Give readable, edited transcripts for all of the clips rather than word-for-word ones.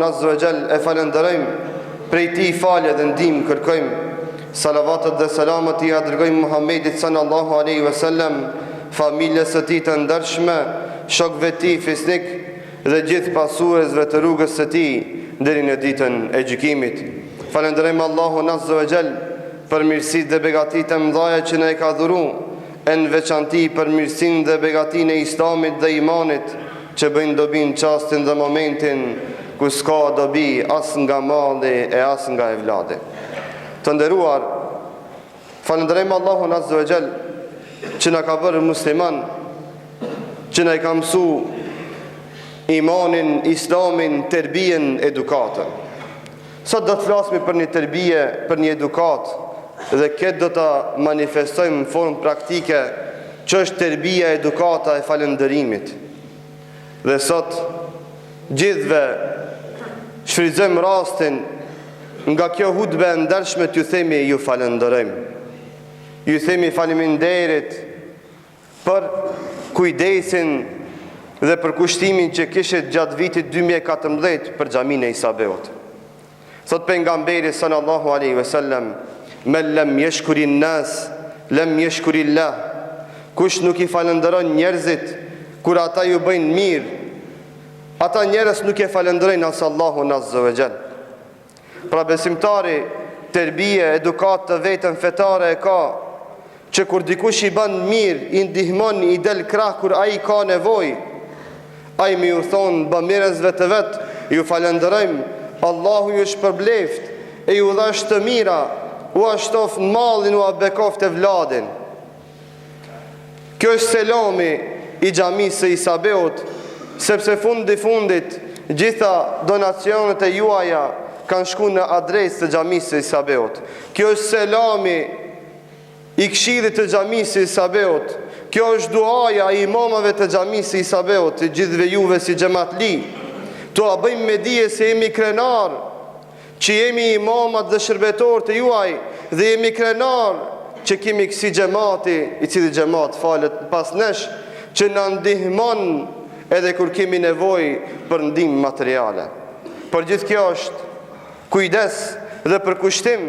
Allahun Azza wa Jall e falënderojmë, prej tij falje dhe ndihmë kërkojmë. Salavatet dhe selamet ia dërgojmë Muhammedit sallallahu alaihi wasallam, familjes së tij të ndershme, shokëve të tij fisnik dhe gjithë pasuesve të rrugës së tij deri në ditën e gjykimit. Falënderojmë Allahun Azza wa Jall për mirësitë dhe begatitë e mëdha që na i ka dhuru, e në veçanti për mirësinë dhe begatinë e Islamit dhe imanit, që bëjnë dobi në çastin dhe momentin ku s'ka dobi as nga malli e as nga evladi. Të nderuar, falënderojmë Allahun Azza wa Jall që na ka bërë musliman, që na i ka mësu imanin, islamin, terbijen, edukatën. Sot do të flasmi për një terbije, për një edukatë dhe këtë do ta manifestojmë në formë praktike që është terbija, edukata e falënderimit. Dhe sot gjithëve shfrytëzojmë rastin nga kjo hutbe e ndershme t'ju themi ju falënderojmë. Ju themi faleminderit për kujdesin dhe përkushtimin që kishit gjatë vitit 2014 për xhaminë e Isa Beut. Thot pejgamberi sallallahu alaihi wasallam, "Men lem yashkuri nas, lem yashkuri Allah." Kush nuk i falënderon njerëzit kur ata ju bëjnë mirë, ata njerëz nuk e falënderojnë as Allahun azza wa jall. Pra besimtari terbije, edukatë të vetën fetare e ka që kur dikush i bën mirë, i ndihmon, i del krah kur ai ka nevojë, ai me ju thonë bamirësve të vet, ju falënderojmë, Allahu ju shpërbleft, e ju dhashtë të mira, ua shtoftë mallin, ua bekoftë evladin. Kjo është selami i xhamisë së Isa Beut, sepse fundi fundit gjitha donacionet e juaja kanë shku në adresë të xhamisë së Isa Beut. Kjo është selami i këshillit të xhamisë së Isa Beut. Kjo është duaja e imamave të xhamisë së Isa Beut, të gjithëve juve si xhematli. T'ua bëjmë me dije se jemi krenar që jemi imamat dhe shërbetorët e juaj dhe jemi krenar që kemi kësi xhemati, i cili xhemat falet pas nesh, që na ndihmon edhe kur kemi nevojë për ndihmë materiale. Por gjithë kjo është kujdes dhe përkushtim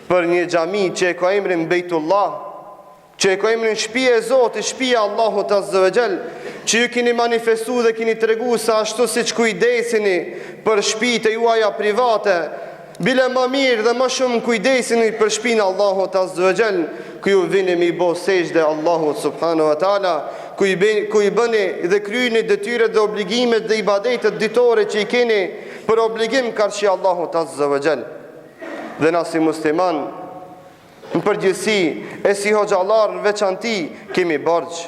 për një xhami që e ka emrin Bejtullah, që e ka emrin shpia e Zotit, shpia e Allahut Azza wa Jall, që ju keni manifestu dhe keni tregu se ashtu siç kujdeseni për shpitë e juaja private, bile ma mirë dhe ma shumë kujdeseni për shpinë e Allahut Azza wa Jall, ku ju vini me i bo sexhde Allahut Subhanahu wa Taala, ku i, ku i bëni dhe kryeni detyret dhe obligimet dhe ibadetet ditore që i keni për obligim karshi Allahut Azza wa Jall. Dhe na si musliman, Në përgjithësi, e si hoxhallarë në veçanti, kemi borxh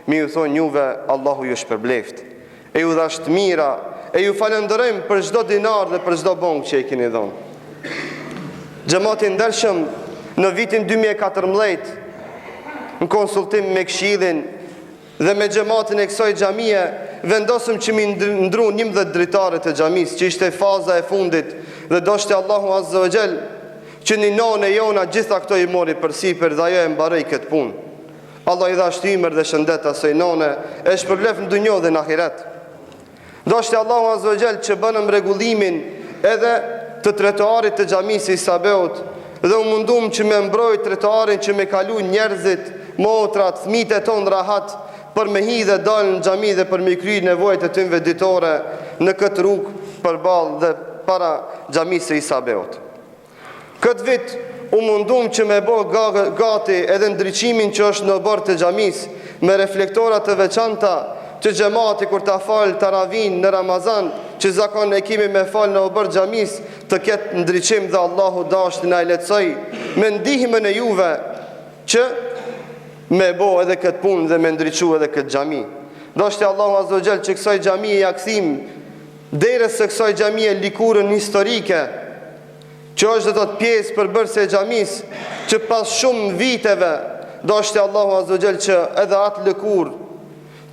me ju thonë juve Allahu ju shpërbleftë, e ju dhashtë të mira, e ju falënderojmë për çdo dinar dhe për çdo bongë që i keni dhënë. Xhemat i ndershëm, në vitin 2014, në konsultim me këshillin Dhe me xhematin e kësaj xhamie vendosëm që m'i ndru 11 dritare të xhamisë, që ishte faza e fundit dhe dashti Allahu Azza wa Jall që një nonë e jona gjitha këto i mori përsipër dhe ajo e mbaroi këtë punë. Allah i dhashtë ymër dhe shëndet asaj none, e shpërbleftë në dunjo dhe në ahiret. Dashti Allahu Azza wa Jall që bënëm rregullimin edhe të trotuarit të xhamisë së Isa Beut dhe u mundum që me mbrojt trotuarin që me kalu njerëzit, motrat, fëmijët e tonë rahat për me hi dhe dalë në xhami dhe për me kry nevojat e tynve ditore në këtë rrugë përballë dhe para xhamisë së Isa Beut. Këtë vit u mundum që me bo gati edhe ndriçimin që është në oborr të xhamisë me reflektora të veçanta që xhemati kur ta falë taravinë në Ramazan që zakon e kemi me falë në oborr xhamisë të ketë ndriçim dhe Allahu dashti na e lehtësoi me ndihmën e juve që me bo edhe këtë punë dhe me ndriçu edhe këtë xhami. Dashti Allahu Azza wa Jall që kësaj xhamie ja kthim derës së kësaj xhamie likurën historike që është do të thotë pjesë përbërëse e xhamisë, që pas shumë viteve dashti Allahu Azza wa Jall që edhe atë lëkurë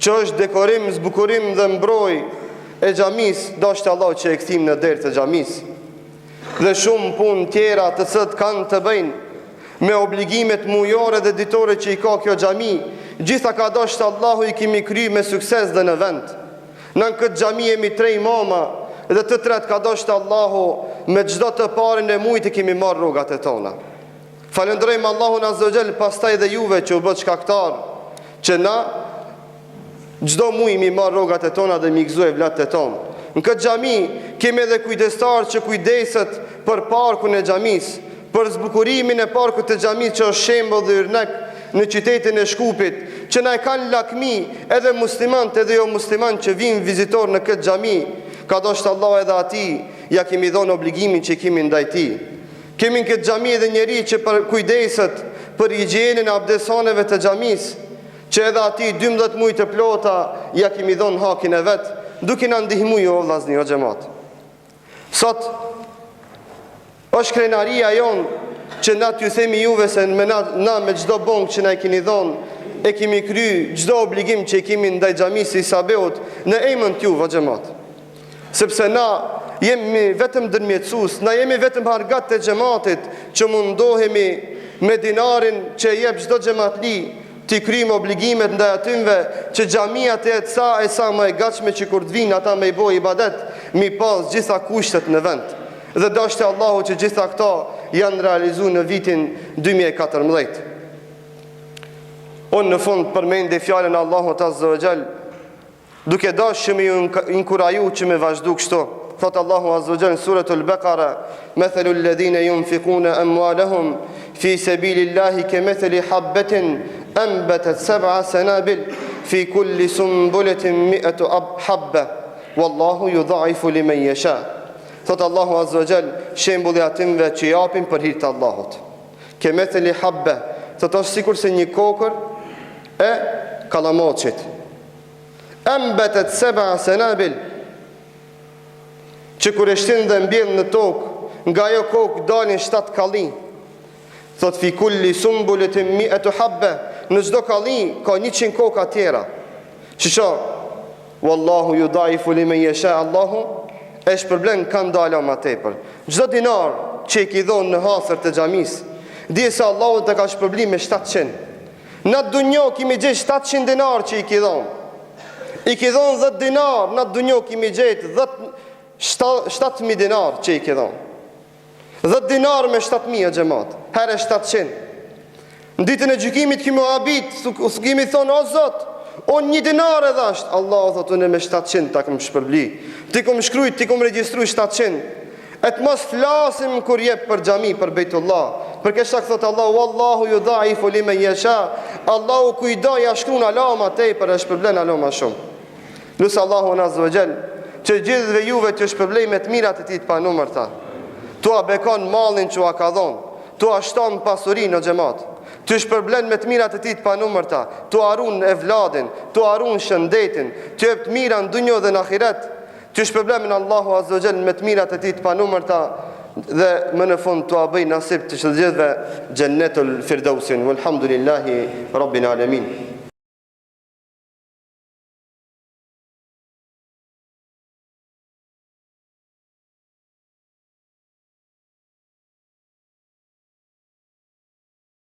që është dekorim, zbukurim dhe mbrojë e xhamisë, dashti Allahu që e kthim në derë të xhamisë. Dhe shumë punë tjera të cilat kanë të bëjnë me obligimet mujore dhe ditore që i ka kjo xhami, gjitha ka dashtë Allahu i kemi kry me sukses dhe në vend. Na në këtë xhami jemi tre imama. Dhe të tretë ka dashtë Allahu me çdo të parin e mujit i kemi marrë rrogat e tona. Falënderojmë Allahun Azza wa Jall pastaj dhe juve që u bëtë shkaktar që na çdo muj m'i marrë rrogat e tona dhe m'i gëzu evlatët e tonë. Në këtë xhami kemi edhe kujdestar që kujdeset për parkun e xhamisë, për zbukurimin e parkut të xhamisë që është shembull dhe yrnek në qytetin e Shkupit, që na e kanë lakmi edhe muslimanët edhe jo muslimanët që vijnë vizitorë në këtë xhami. Ka dashtë Allahu edhe atij ia kemi dhonë obligimin që kemi ndaj tij. Kemi në këtë xhami edhe njeri që përkujdeset për higjienën e abdeshaneve të xhamisë, që edhe atij 12 muaj të plota ia kemi dhonë hakin e vet, duke na ndihmu ju o vllazni o xhemat. Sot është krenaria jonë që na t'ju themi juve se me na, na me çdo bonkë që na e keni dhonë, e kemi kry çdo obligim që e kemi ndaj xhamisë së Isa Beut në emën t'juve o xhemat. Sepse na jemi vetëm ndërmjetësues, na jemi vetëm argat të xhematit që mundohemi me dinarin që e jep çdo xhematli t'i kryjmë obligimet ndaj atynve që xhamia të jetë sa e sa më e gatshme që kur të vijnë ata me i bo ibadet, m'i pas gjitha kushtet në vend. Dhe dashte Allahu që gjitha këto janë realizu në vitin 2014. Unë në fund përmendi fjalën e Allahut Azza wa Jall, Duke dashtë që me ju inkuraju që me vazhdu kështu, thotë Allahu Azza wa Jall në suretul Bekare, Methelu ledhine junfikune emualehum, fi sebilillahi ke metheli habbetin, embetet seb'a senabil, fi kulli sumbuletin mi'etu habbe, wallahu judaifu limen jesha. Thotë Allahu Azza wa Jall, shembulli atynve që japin për hir të Allahut. Ke metheli habbe, thotë është sikurse një kokër e kallamoqit. Embetet seba senabil Që kur e shtin dhe mbjell në tokë Nga ajo kokë dalin shtatë kalli Thot fi kulli sumbuletin mietu habbe Në çdo kalli ka njëqind koka tjera Shiqo Wallahu judaifu limen jesha Allahu e shpërblen kan do ala ma tepër Çdo dinar që i ki dhonë në hasër të xhamisë Dije se Allahu të ka shpërbly me 700 Në dunjo kimi gjetë 700 dinar që i ki dhonë. I ki dhonë 10 dinar, në dunjo kimi gjetë 7000 dinar që i ki dhonë. 10 dinar me 7000 o xhemat, herë 700. Në ditën e gjykimit kimi u habit, kimi thonë, o Zot, unë një dinar e dhashtë, Allahu thotë unë me 700 ta kom shpërbly. T'i kom shkrujt, t'i kom regjistru 700. E të mos flasim kur jep për xhami, për Bejtullah. Për këtë shkak thotë Allahu, Wallahu yudha'ifu limen yasha. Allahu kujt do ja shkruan ala ma tepër e shpërblen ala ma shumë. Lus Allahun Azza wa Jall që gjithëve juve t'ju shpërblej me të mirat e tij të panumërta. T'ua bekon mallin që ua ka dhonë, t'ua shton pasurinë o xhemat. T'ju shpërblen me të mirat e tij të panumërta, t'ua run evladin, t'ua run shëndetin, t'ju jep të mira në dunjo dhe në ahiret. T'ju shpërblen Allahu Azza wa Jall me të mirat e tij të panumërta dhe më në fund t'ua bëj nasip të gjithëve Xhennetul Firdausin. Walhamdulillahi Rabbil Alamin.